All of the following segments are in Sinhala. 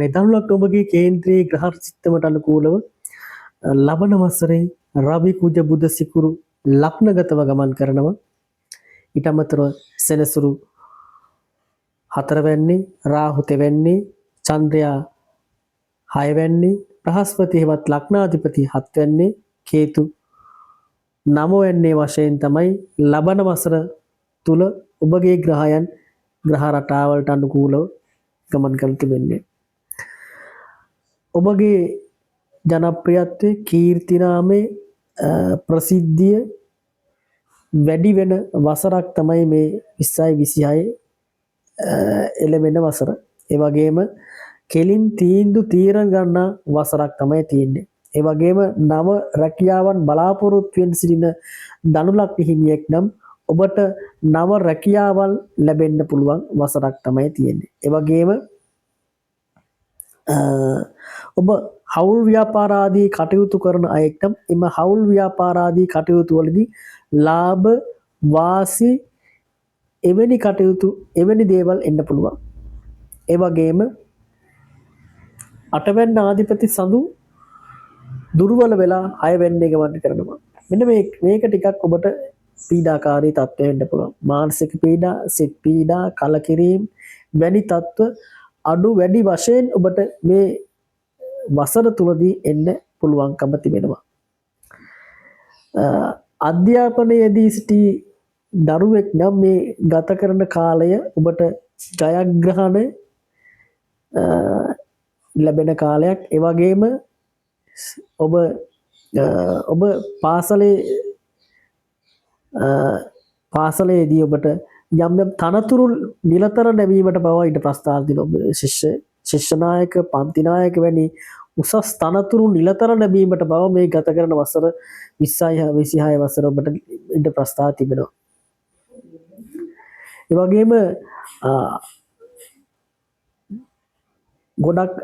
ලග්නයේ ධනු ලග්න ඔබගේ කේන්ද්‍රයේ ග්‍රහ සිත්තමට අනුකූලව ලබන වසරේ රවි කුජ බුධ සිකුරු ලග්නගතව ගමන් කරනවා. ඊට අමතරව සෙනසුරු හතරවැන්නේ, රාහු තෙවැන්නේ, චන්ද්‍රයා හයවැන්නේ, බ්‍රහස්පති හෙවත් ලග්නාධිපති හත්වැන්නේ, කේතු නවවැන්නේ වශයෙන් තමයි ලබන වසර තුල ඔබගේ ග්‍රහයන් ග්‍රහ රටාවලට අනුකූලව ගමන් කර තිබෙන්නේ. ඔබගේ ජනප්‍රියත්වය, කීර්ති නාමය, ප්‍රසිද්ධිය වැඩි වෙන වසරක් තමයි මේ 2026 එළඹෙන වසර. ඒ වගේම කෙලින් තීන්දුව තීරණ ගන්න වසරක් තමයි තියෙන්නේ. ඒ වගේම නව රැකියාවන් බලාපොරොත්තු වෙන සිටින ධනු ලග්න හිමියෙක් නම් ඔබට නව රැකියාවල් ලැබෙන්න පුළුවන් වසරක් තමයි තියෙන්නේ. ඒ වගේම ඔබ හවුල් ව්‍යාපාර ආදී කටයුතු කරන අයෙක් නම් එම හවුල් ව්‍යාපාර ආදී කටයුතු වලදී ලාභ වාසි එවැනි කටයුතු එවැනි දේවල් එන්න පුළුවන්. ඒ වගේම අටවැන්න ආධිපති සඳු දුර්වල වෙලා හයවැන්නේ ගමන් කරනවා. මෙන්න මේක ටිකක් ඔබට පීඩාකාරී තත්ත්වය වෙන්න පුළුවන්. මානසික පීඩා, සිත් පීඩා, කලකිරීම වැනි තත්ත්ව අඩු වැඩි වශයෙන් ඔබට මේ වසර තුලදී එන්න පුළුවන්කම තිබෙනවා. අධ්‍යාපනයේදී සිටි දරුවෙක් නම් මේ ගත කරන කාලය ඔබට ජයග්‍රහණ ලැබෙන කාලයක්. ඒ වගේම ඔබ ඔබ පාසලේදී ඔබට යම් යම් තනතුරු නිලතර ලැබීමට පවා ඊට ප්‍රස්තාව දෙන ඔබ ශිෂ්‍ය නායක, පන්ති නායක වැනි උසස් තනතුරු නිලතර ලැබීමට පවා මේ ගත කරන වසර 20 26 වසර ඔබට ඊට ප්‍රස්තාව තිබෙනවා. ඒ වගේම ගොඩක්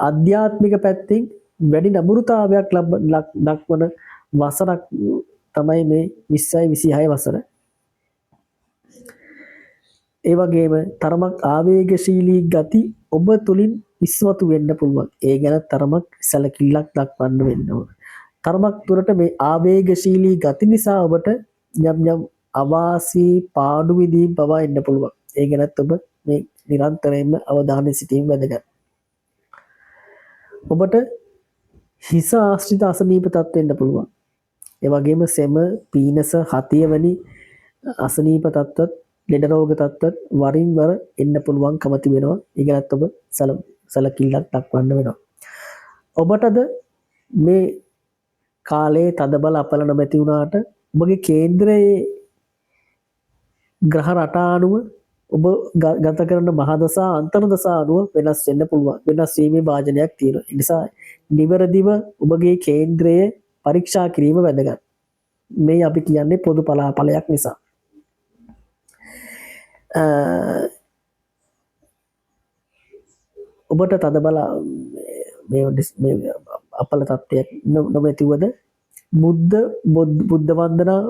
අධ්‍යාත්මික පැත්තෙන් වැඩි නඹුරුතාවයක් දක්වන වසරක් තමයි මේ 2026 වසර. ඒ වගේම තරමක් ආවේගශීලී ගති ඔබ තුලින් ඉස්මතු වෙන්න පුළුවන්. ඒ ගැන තරමක් සැලකිල්ලක් දක්වන්න වෙන්න ඕන. තරමක් දුරට මේ ආවේගශීලී ගති නිසා ඔබට යම් යම් අවාසි පාඩු විඳීම් පවා එන්න පුළුවන්. ඒ ගැනත් ඔබ මේ නිරන්තරයෙන්ම අවධානය සිටීම වැදගත්. ඔබට හිස ආශ්‍රිත අසනීප තත්ත්ව එන්න පුළුවන්. ඒ වගේම සෙම, පීනස, හතිය වැනි අසනීප තත්ත්වත්, ලෙඩ රෝග තත්ත්වත් වරින් වර එන්න පුළුවන්කම තිබෙනවා. ඒ ගැනත් ඔබ සැලකිල්ලක් දක්වන්න වෙනවා. ඔබටද මේ කාලයේ තදබල අපල නොමැති වුණාට ඔබගේ කේන්ද්‍රයේ ග්‍රහ රටා අනුව ඔබ ගත කරන මහදසා අන්තර්දසා අනුව වෙනස් වෙන්න පුළුවන්. වෙනස් වීමේ භාජනයක් තියෙනවා. ඒ නිසා නිවැරදිව ඔබගේ කේන්ද්‍රය පරීක්ෂා කිරීම වැදගත්. මේ අපි කියන්නේ පොදු පලාපලයක් නිසා. ඔබට තදබල මේ අපල තත්ත්වයක් නොමැතිවද බුද්ධ වන්දනා,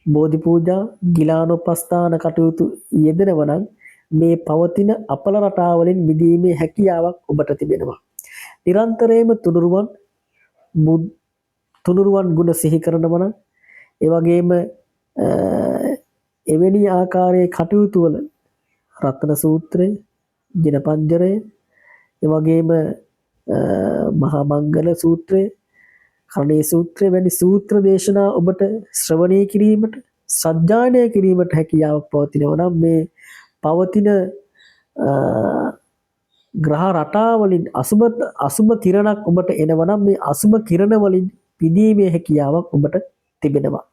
බෝධි පූජා, ගිලානොපස්ථාන කටයුතු යෙදෙනව නම් මේ පවතින අපල රටාවලින් මිදීමේ හැකියාවක් ඔබට තිබෙනවා. නිරන්තරයෙන්ම තුනුරුවන් ගුණ සිහි කරනවා නම්, ඒ වගේම එවැනි ආකාරයේ කටයුතු වල රත්න සූත්‍රය, ජිනපංජරය, ඒ වගේම මහා මංගල සූත්‍රය, කරණීය සූත්‍රය වැනි සූත්‍ර දේශනා ඔබට ශ්‍රවණය කිරීමට, සජ්ජායනය කිරීමට හැකියාවක් පවතිනවා නම් මේ පවතින ග්‍රහ රටාවලින් අසුබ කිරණක් ඔබට එනවා නම් මේ අසුබ කිරණ වලින් පිදීමේ හැකියාවක් ඔබට තිබෙනවා.